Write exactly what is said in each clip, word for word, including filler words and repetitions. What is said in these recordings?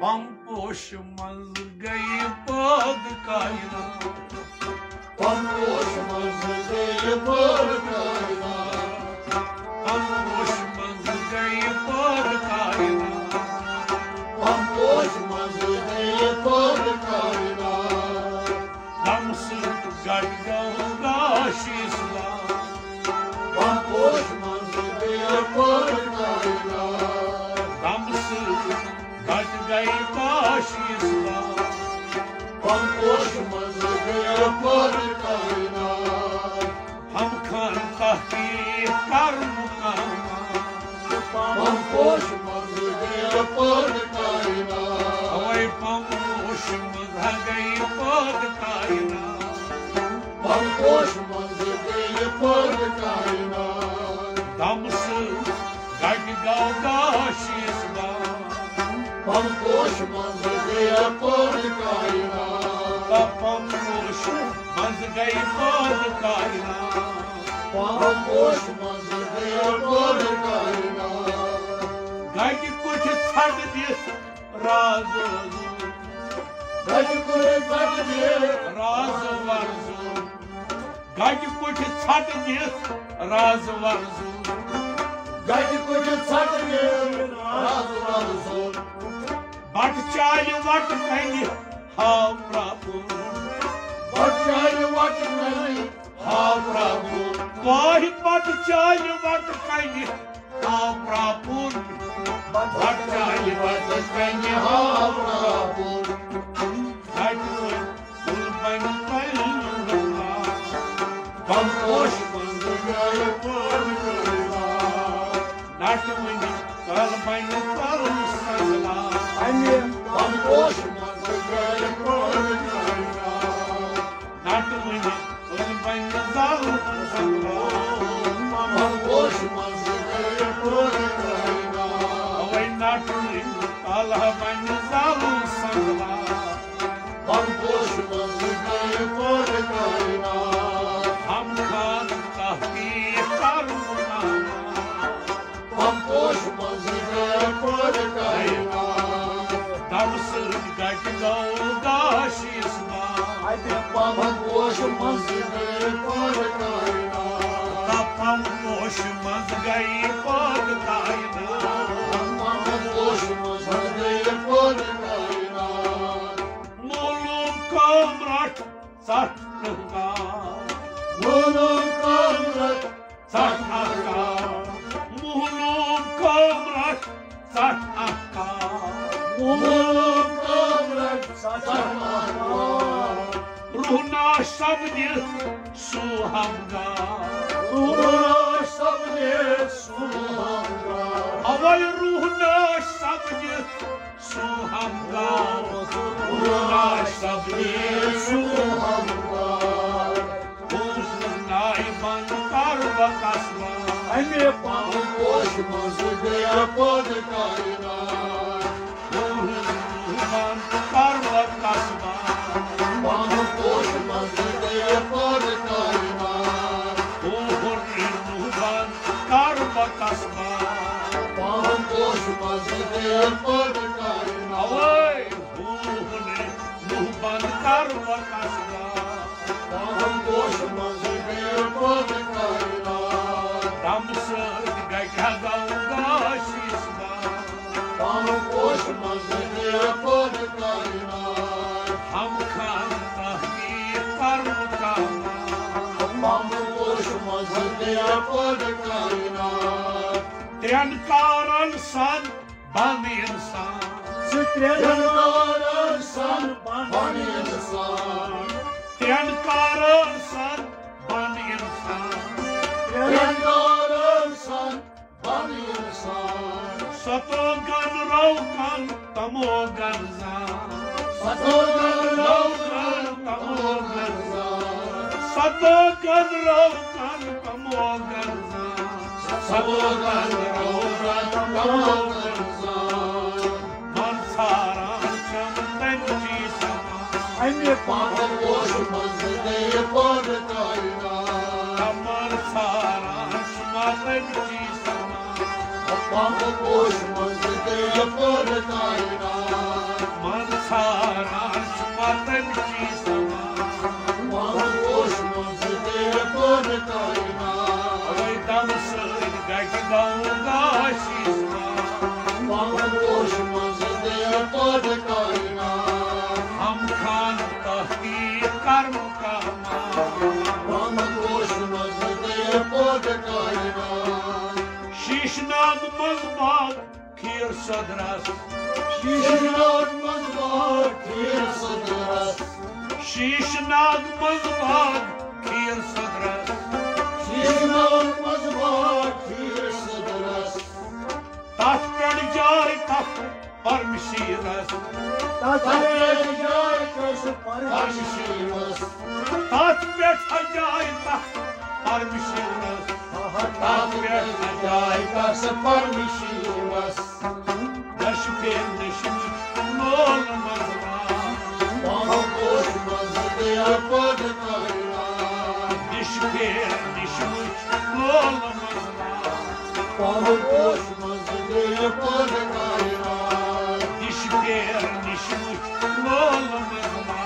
پم پوش منٛز گٔیہِ پٲدٕ کائنات۔ پم پوش منٛز گٔیہِ پٲدٕ کائنات۔ پم پوش منٛز گٔیہِ پٲدٕ کائنات۔ پم پوش منٛز گٔیہِ پٲدٕ کائنات۔ دم سۭتۍ گٹ گوٚو گاشی سُلام۔ پم پوش منٛز گٔیہِ پٲدٕ کائنات۔ دم سۭتۍ گٹ گٔیہِ گاشی سُلام۔ پم پوش منٛز گٔیہِ پٲدٕ کائنات۔ ہم خان تحقیق کر مقامات۔ پم پوش منٛز گٔیہِ پٲدٕ کائنات۔ اوے پم پوش منٛز ہا گٔیہِ پٲدٕ کائنات۔ پم پوش منٛز گٔیہِ پٲدٕ کائنات۔ دم سۭتۍ گٹ گوٚو گاشی سُلام۔ پم پوش منٛز گٔیہِ پٲدٕ کائنات۔ پم پوش منٛز گٔیہِ پٲدٕ کائنات۔ پم پوش منٛز گٔیہِ پٲدٕ کائنات۔ گٹہِ کُٹھِ ژھٹھ دِتھ راز وۄزُل۔ گٹہِ کُٹھِ ژھٹھ دِتھ راز وۄزُل۔ گٹہِ کُٹھِ ژھٹھ دِتھ راز وۄزُل۔ گٹہِ کُٹھِ ژھٹھ دِتھ راز وۄزُل۔ بٹہٕ چالہِ وٹہٕ کنہِ ہاو پرٛاپُن۔ بٹہٕ چالہِ وٹہٕ کنہِ ہاو پرٛاپُن۔ کاہہِ بٹہٕ چالہِ وٹہٕ کنہِ ہاو پرٛاپُن۔ بٹہٕ چالہِ وٹہٕ کنہِ ہاو پرٛاپُن۔ گٹہِ وٲلۍ کُل بنہِ تۄہہِ نوٗرُاللہ۔ پم پوش منٛز گٔیہِ پٲدٕ کائنات۔ نٹوٕنۍ کل بنہِ تل سنگلا۔ امہِ پم پوش منٛز گٔیہِ پٲدٕ کائنات۔ نٹوٕنۍ کل بنہِ تل سنگلا۔ پم پوش منٛز گٔیہِ پٲدٕ کائنات۔ اوے نٹوٕنۍ کل بنہِ تل سنگلا۔ پم پوش منٛز گٔیہِ پٲدٕ کائنات۔ ہم خان تحقیق کر مقامات۔ پم پوش منٛز گٔیہِ پٲدٕ کائنات۔ دم سۭتۍ گٹہِ گوٚو گاشی سُلام۔ اَتہِ پم پوش منٛز گٔیہِ پٲدٕ کائنات۔ پم پوش منٛز گٔیہِ پٲدٕ کائنات۔ پم پوش منٛز گٔیہِ پٲدٕ کائنات۔ معلوم کامرٹ ژٹھ احکام۔ معلوم کامرٹ ژٹھ احکام۔ معلوم کامرٹ ژٹھ احکام۔ معلوم کامرٹ ژٹھ احکام۔ روح ناش سپدِ سُہ ہمگام۔ روح ناش سپدِ سُہ ہمگام۔ اوے روح ناش سپدِ سُہ ہمگام۔ روح ناش سپدِ سُہ ہمگام۔ روح ناش بند کر بکسبہ۔ امہِ پم پوش منٛز گٔیہِ پٲدٕ کائنات۔ روح بند کر بکسبہ۔ پم پوش منٛز گٔیہِ پٲدٕ کائنات۔ روح بند کر بکسبہ۔ پم پوش منٛز گٔیہِ پٲدٕ کائنات۔ اوے روح نے روح بند کر بکسبہ۔ پم پوش منٛز گٔیہِ پٲدٕ کائنات۔ دم سۭتۍ گٹہِ گوٚو گاشی سُلام۔ پم پوش منٛز گٔیہِ پٲدٕ کائنات۔ ہم خان تحقیق کر مقامات۔ پم پوش منٛز گٔیہِ پٲدٕ کائنات۔ ترٛٮ۪ن کارن سان بن انسان۔ زٕ ترٛٮ۪ن کارن سان بن انسان۔ ترٛٮ۪ن کارن سان بن انسان۔ ترٛٮ۪ن کارن سان بن انسان۔ ستوگن روگن تموگن زان۔ ستوگن روگن تموگن زان۔ ستوگن روگن تموگن زان۔ ستوگن روگن تموگن زان۔ من ژھاران چھم تمچی سما۔ امہِ پم پوش منٛز گٔیہِ پٲدٕ کائنات۔ من ژھاران چھم تمچی سما۔ پم پوش منٛز گٔیہِ پٲدٕ کائنات۔ چیز تمام۔ محمد پوش منٛز گٔیہِ پٲدٕ کائنات۔ اوے دم سۭتۍ گَگہِ گوٚو گاش اسلام۔ محمد پوش منٛز گٔیہِ پٲدٕ کائنات۔ ہم خان تحقیق کر مقامات۔ محمد پوش منٛز گٔیہِ پٲدٕ کائنات۔ شیش ناگ منٛز باغ کھیٖر سدرس۔ شیش ناگ منٛز باغ کھیٖر سدرس۔ شیش ناگ منٛز باغ کھیٖر سدرس۔ شیش ناگ منٛز باغ کھیٖر سدرس۔ تتھ پٮ۪ٹھ جاے تخت پرمشیرس۔ تتھ پٮ۪ٹھ جاے تخت پرمشیرس۔ تتھ پٮ۪ٹھ جاے تخت پرمشیرس۔ تتھ پٮ۪ٹھ جاے تخت پرمشیرس۔ دش پھیر نشمش لول مزرا۔ پہم پوش منٛز گٔیہِ پٲدٕ کائنات۔ دش پھیر نشمش لول مزرا۔ پہم پوش منٛز گٔیہِ پٲدٕ کائنات۔ دش پھیر نشمش لول مزرا۔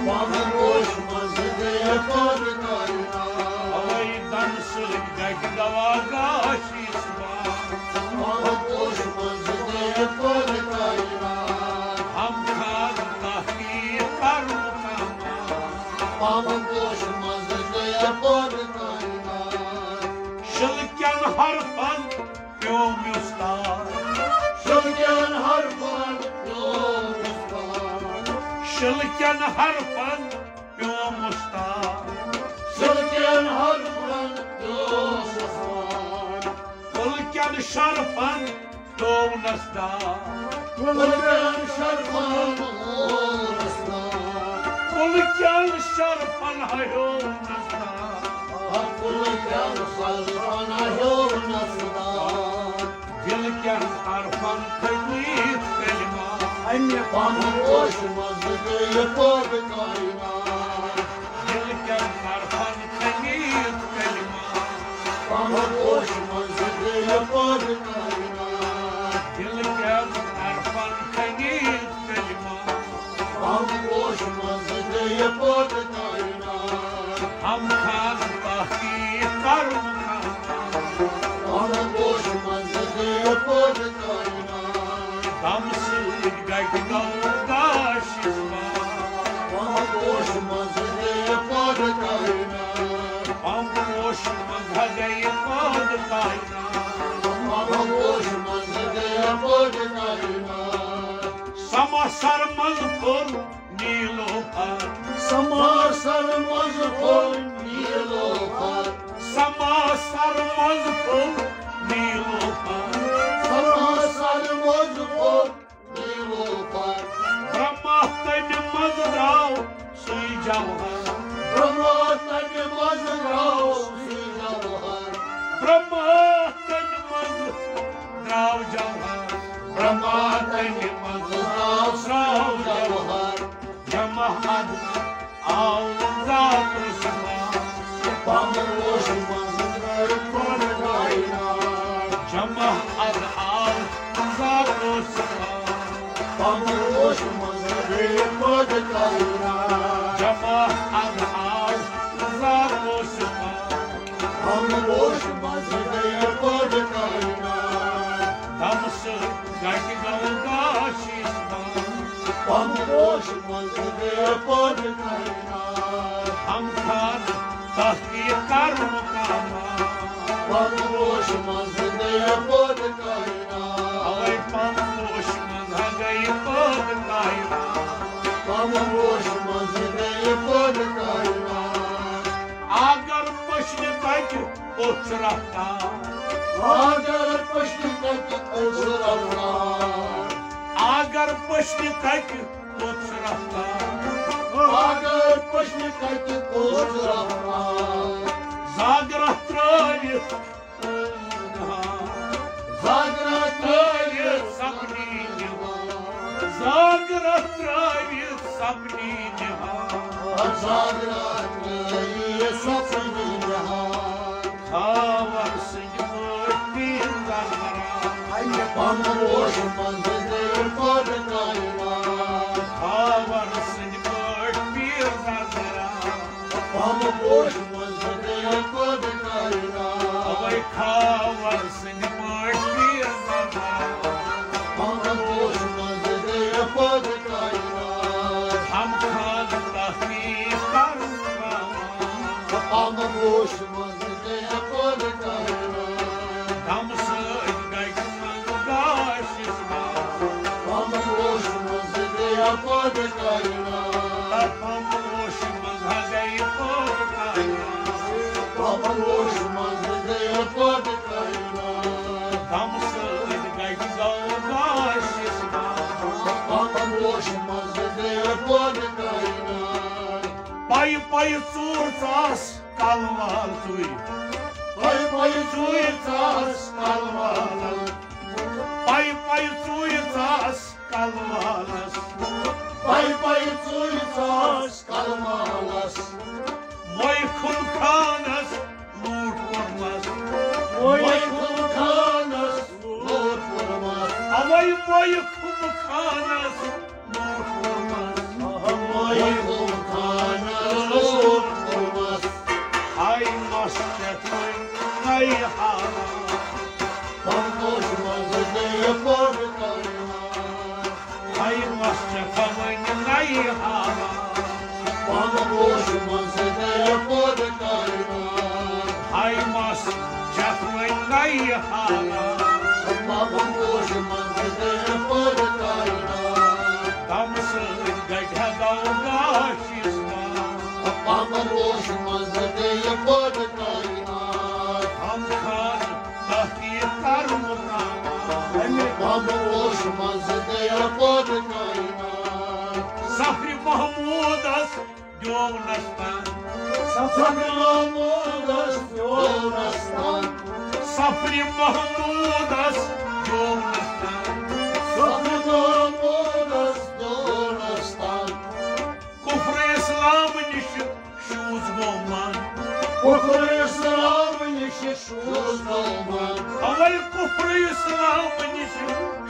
پہم پوش منٛز گٔیہِ پٲدٕ کائنات۔ اوے دم سۭتۍ گَگہِ گوٚو گاش اسلام۔ پہم پوش منٛز گٔیہِ پٲدٕ کائنات۔ ہم خان تحقیق کر مقامات۔ پہم پوش منٛز گٔیہِ پٲدٕ کائنات۔ شلکٮ۪ن حرفن پیوم استاد۔ شلکٮ۪ن حرفن پیوم استاد۔ شلکٮ۪ن حرفن پیوم استاد۔ شلکٮ۪ن حرفن پیوم استاد۔ پُلکٮ۪ن شرفن پیوم نسداد۔ پُلکٮ۪ن شرفن پیوم نسداد۔ پُلکٮ۪ن شرفن ہیوم نسداد۔ پُلکٮ۪ن شرفن ہیوم نسداد۔ دل کٮ۪ن طرفن کھٔتۍ کلمات۔ امہِ پہم پوش منٛز گٔیہِ پٲدٕ کائنات۔ دل کٮ۪ن طرفن کھٔتۍ کلمات۔ پہم پوش منٛز گٔیہِ پٲدٕ کائنات۔ دل کٮ۪ن طرفن کھٔتۍ کلمات۔ پہم پوش منٛز گٔیہِ پٲدٕ کائنات۔ ہم خان تحقیق کر مقامات۔ پہم پوش منٛز گٔیہِ پٲدٕ کائنات۔ دم سۭتۍ گَگہِ گوٚو گاش اسلام۔ پہم پوش منٛز گٔیہِ پٲدٕ کائنات۔ پہم پوش منٛز گٔیہِ پٲدٕ کائنات۔ پہم پوش منٛز گٔیہِ پٲدٕ کائنات۔ سماسر منٛز پھوٚل نیلوفر۔ سماسر منٛز پھوٚل نیلوفر۔ سماسر منٛز پھوٚل نیلوفر۔ سماسر منٛز پھوٚل نیلوفر۔ برہما تمہِ منٛز درٛاو سُے جوہر۔ برہما تمہِ منٛز درٛاو سُے جوہر۔ برہما تمہِ منٛز درٛاو جوہر۔ برہما تمہِ منٛز درٛاو سُے جوہر۔ جمع اَدٕ آو ذات و صفات۔ پہم پوش منٛز گٔیہِ پٲدٕ کائنات۔ جمع اَدٕ آو ذات و صفات۔ پہم پوش منٛز گٔیہِ پٲدٕ کائنات۔ جمع اَدٕ آو ذات و صفات۔ پہم پوش منٛز گٔیہِ پٲدٕ کائنات۔ دم سۭتۍ گَگہِ گوٚو گاش اسلام۔ پہم پوش منٛز گٔیہِ پٲدٕ کائنات۔ ہم خان تحقیق کر مقامات۔ پہم پوش منٛز گٔیہِ پٲدٕ کائنات۔ اوے پہم پوش منٛز ہا گٔیہِ پٲدٕ کائنات۔ پہم پوش منٛز گٔیہِ پٲدٕ کائنات۔ اگر پٔچھنہِ کَتہِ اوٚت چھُ رفتار۔ اگر پٔچھنہِ کَتہِ اوٚت چھُ رفتار۔ اگر پٔچھنہِ کَتہِ اوٚت چھُ رفتار۔ اگر پٔچھنہِ کَتہِ اوٚت چھُ رفتار۔ زاگرہ ترٛٲوِتھ زاگرہ ترٛٲوِتھ سپنی نِوان۔ زاگرہ ترٛٲوِتھ سپنی نِوان۔ زاگرہ ترٛٲوِتھ سپنی نِوان۔ خاور سٕنٛدۍ پٲٹھۍ پیٖر زروران۔ اَمہِ پہم پوش منٛز گٔیہِ پٲدٕ کائنات۔ خاور سٕنٛدۍ پٲٹھۍ پوش منٛز گٔیہِ پٲدٕ کائنات۔ اوے کھاوَر سٕنٛدۍ پٲٹھۍ پیٖر زمانہٕ۔ پمبہٕ پوش منٛز گٔیہِ پٲدٕ کائنات۔ ہم خان تحقیق کرُن پٮ۪وان۔ پمبہٕ پوش منٛز گٔیہِ پٲدٕ کائنات۔ دم سۭتۍ گژھِ منٛز گاشِس باغ۔ پمبہٕ پوش منٛز گٔیہِ پٲدٕ کائنات۔ پمبہٕ پوش منٛز ہا گٔیہِ پٲدٕ کائنات۔ پمبہٕ پوش منٛز گٔیہِ پٲدٕ کائنات۔ دم سۭتۍ گژھِ گاشِس باغ۔ پمبہٕ پوش منٛز گٔیہِ پٲدٕ کائنات۔ پایہِ پایہِ ژوٗر ژاس کلہٕ والسٕے۔ پایہِ پایہِ ژوٗر ژاس کلہٕ والس۔ پایہِ پایہِ ژوٗر ژاس کلہٕ والس۔ پایہِ پایہِ ژوٗر ژاس کلہٕ والس۔ مویہِ خُم خانس لوٗٹھ کوٚرمس۔ مویہِ خُم خانس لوٗٹھ کوٚرمس۔ اوے مویہِ خُم خانس لوٗٹھ کوٚرمس۔ مویہِ خُم خانس لوٗٹھ کوٚرمس۔ ہاے مس چتھ وۄنۍ نَیہِ حالات۔ پمبہٕ پوش منٛز گٔیہِ پٲدٕ کائنات۔ ہاے مس چتھ وۄنۍ نَیہِ حالات۔ پمبہٕ پوش منٛز گٔیہِ پٲدٕ کائنات۔ ہاے مس چتھ وۄنۍ نَیہِ حالات۔ پمبہٕ پوش منٛز گٔیہِ پٲدٕ کائنات۔ دم سۭتۍ گژھِ ہا گو گاشِس باغ۔ پمبہٕ پوش منٛز گٔیہِ پٲدٕ کائنات۔ ہم خان تحقیق کر مقامات۔ پمبہٕ پوش منٛز گٔیہِ پٲدٕ کائنات۔ سفرِ محمودس دیونس تام۔ سفرِ محمودس دیونس تام۔ سفرِ محمودس دیونس تام۔ سفرِ محمودس دیونس تام۔ کفر اسلام نِش شوٗز گوٚو من۔ کفر اسلام نِش شوٗز گوٚو من۔ اوے کفر اسلام نِش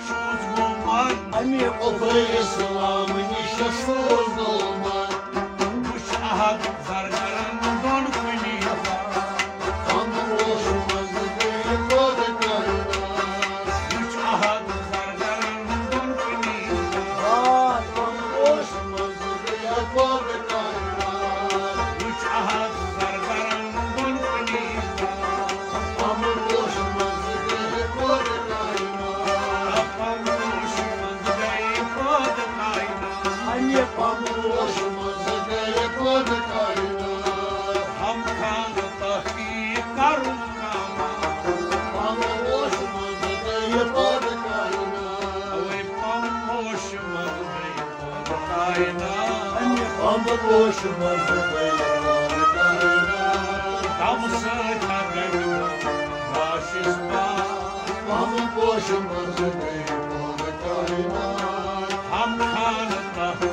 شوٗز گوٚو من۔ اَمہِ کفر اسلام نِش شوٗز گوٚو من۔ وٕچھ احد زرگرن دۄن کُنی۔ پمبہٕ پوش منٛز گٔیہِ پٲدٕ کائنات۔ وٕچھ احد زرگرن دۄن کُنی۔ پمبہٕ پوش منٛز گٔیہِ پٲدٕ کائنات۔ وٕچھ احد زرگرن دۄن کُنی۔ پمبہٕ پوش منٛز گٔیہِ پٲدٕ کائنات۔ پمبہٕ پوش منٛز گٔیہِ پٲدٕ کائنات۔ اَمہِ پمبہٕ پوش منٛز گٔیہِ پٲدٕ کائنات۔ ہم خان تحقیق کر مقامات۔ پمبہٕ پوش منٛز گٔیہِ پٲدٕ کائنات۔ اوے پمبہٕ پوش منٛز گٔیہِ پٲدٕ کائنات۔ اَمہِ پمبہٕ پوش منٛز گٔیہِ پٲدٕ کائنات۔ دم سۭتۍ ہا گژھِ گاشِس باغ۔ پمبہٕ پوش منٛز گٔیہِ پٲدٕ کائنات۔ ہم خان تحقیق